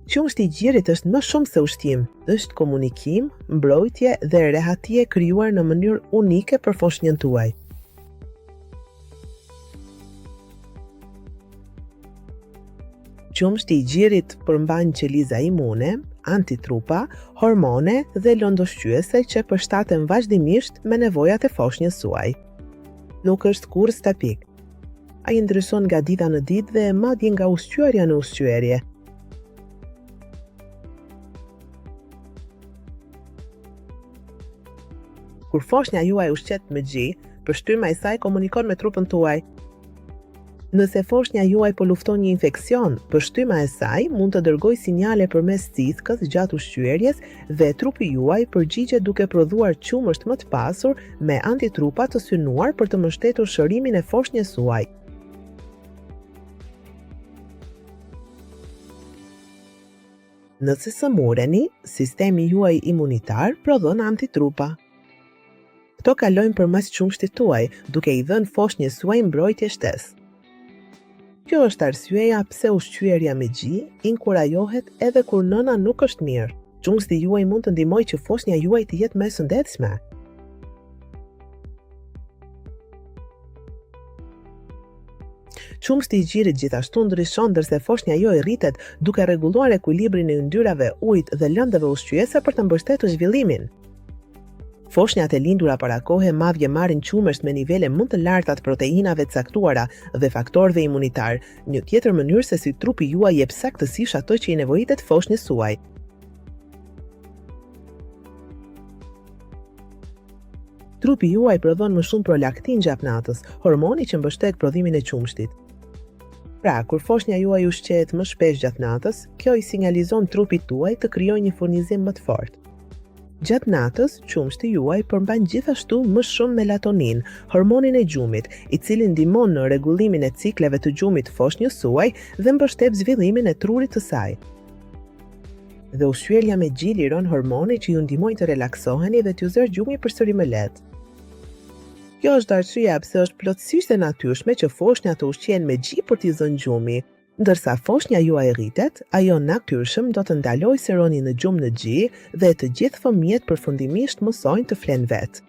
Qumështi i gjirit është më shumë se ushqim, është komunikim, mbrojtje dhe rehati e krijuar në mënyrë unike për foshnjën tuaj. Qumështi i gjirit përmban qeliza imune, antitrupa, hormone dhe lëndë ushqyese që përshtaten vazhdimisht me nevojat e foshnjës suaj. Nuk është kurrë statik. Ai ndryshon nga dita në ditë dhe madje nga ushqyerja në ushqyerje. Kur foshnja juaj ushqet me gji, pështyma e saj komunikon me trupin tuaj. Nëse foshnja juaj po lufton një infeksion, pështyma e saj mund të dërgojë sinjale përmes thithkës gjatë ushqyerjes dhe trupi juaj përgjigjet duke prodhuar qumësht më të pasur me antitrupa të synuar për të mbështetur shërimin e foshnjës suaj. Nëse sëmureni, sistemi juaj imunitar prodhon antitrupa. Këto kalojnë përmes qumështit tuaj, duke i dhënë foshnjës suaj mbrojtje shtesë. Kjo është arsyeja pse ushqyerja me gji inkurajohet edhe kur nëna nuk është mirë. Qumështi juaj mund të ndihmojë që foshnja juaj të jetë më e shëndetshme. Qumështi i gjirit gjithashtu ndryshon ndërsa foshnja juaj rritet, duke rregulluar ekuilibrin e yndyrave, ujit dhe lëndëve ushqyese për të mbështetur zhvillimin. Foshnjat e lindura para kohe madje marrin qumësht me nivele më të larta të proteinave të caktuara dhe faktorëve imunitarë, një tjetër mënyrë se si trupi juaj jep saktësisht atë që i nevojitet foshnjës suaj. Trupi juaj prodhon më shumë prolaktin gjatë natës, hormoni që mbështet prodhimin e qumështit. Pra, kur foshnja juaj ushqehet më shpesh gjatë natës, kjo i sinjalizon trupit tuaj të krijojë një furnizim më të fortë. Gjatë natës, qumështi juaj përmban gjithashtu më shumë melatoninë, hormonin e gjumit, i cili ndihmon në rregullimin e cikleve të gjumit të foshnjës suaj dhe mbështet zhvillimin e trurit të saj. Dhe ushqyerja me gji liron hormone që ju ndihmojnë të relaksoheni dhe t'ju zërë gjumi përsëri më lehtë. Kjo është arsyeja pse është plotësisht e natyrshme që foshnjat të ushqehen me gji për t'i zënë gjumi. Ndërsa foshnja juaj rritet, ajo natyrshëm do të ndalojë së rëni në gjumë në gji dhe të gjithë fëmijët përfundimisht mësojnë të flenë vetë.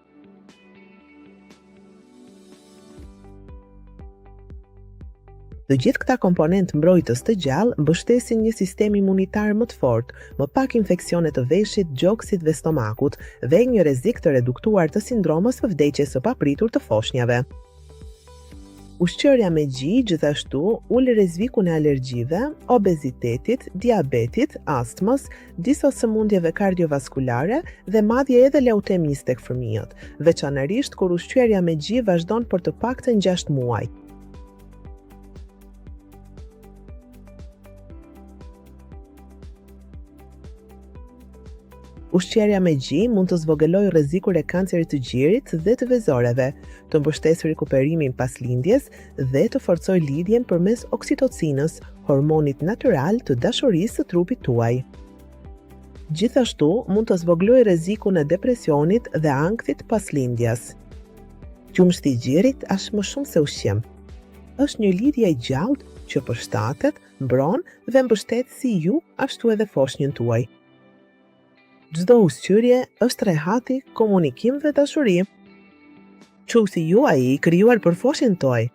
Të gjithë këta komponentë mbrojtës të gjallë mbështesin një sistem imunitar më të fortë, më pak infeksione të veshit, gjoksit dhe stomakut dhe një rrezik të reduktuar të sindromës së vdekjes së papritur të foshnjave. Ushqyerja me gji gjithashtu ul rrezikun e alergjive, obezitetit, diabetit, astmës, disa sëmundjeve kardiovaskulare dhe madje edhe leukemisë tek fëmijët, veçanërisht kur ushqyerja me gji vazhdon për të paktën 6 muaj. Ushqyerja me gji mund të zvogëlojë rrezikun e kancerit të gjirit dhe të vezoreve, të mbështesë rikuperimin pas lindjes dhe të forcojë lidhjen përmes oksitocinës, hormonit natyral të dashurisë së trupit tuaj. Gjithashtu, mund të zvogëlojë rrezikun e depresionit dhe ankthit pas lindjes. Qumështi i gjirit është më shumë se ushqim. Është një lidhje e gjallë që përshtatet, mbron dhe mbështet si ju ashtu edhe foshnjën tuaj. Çdo ushqyerje është rehati, komunikim dhe dashuri. Qumështi juaj i krijuar për foshnjën tuaj.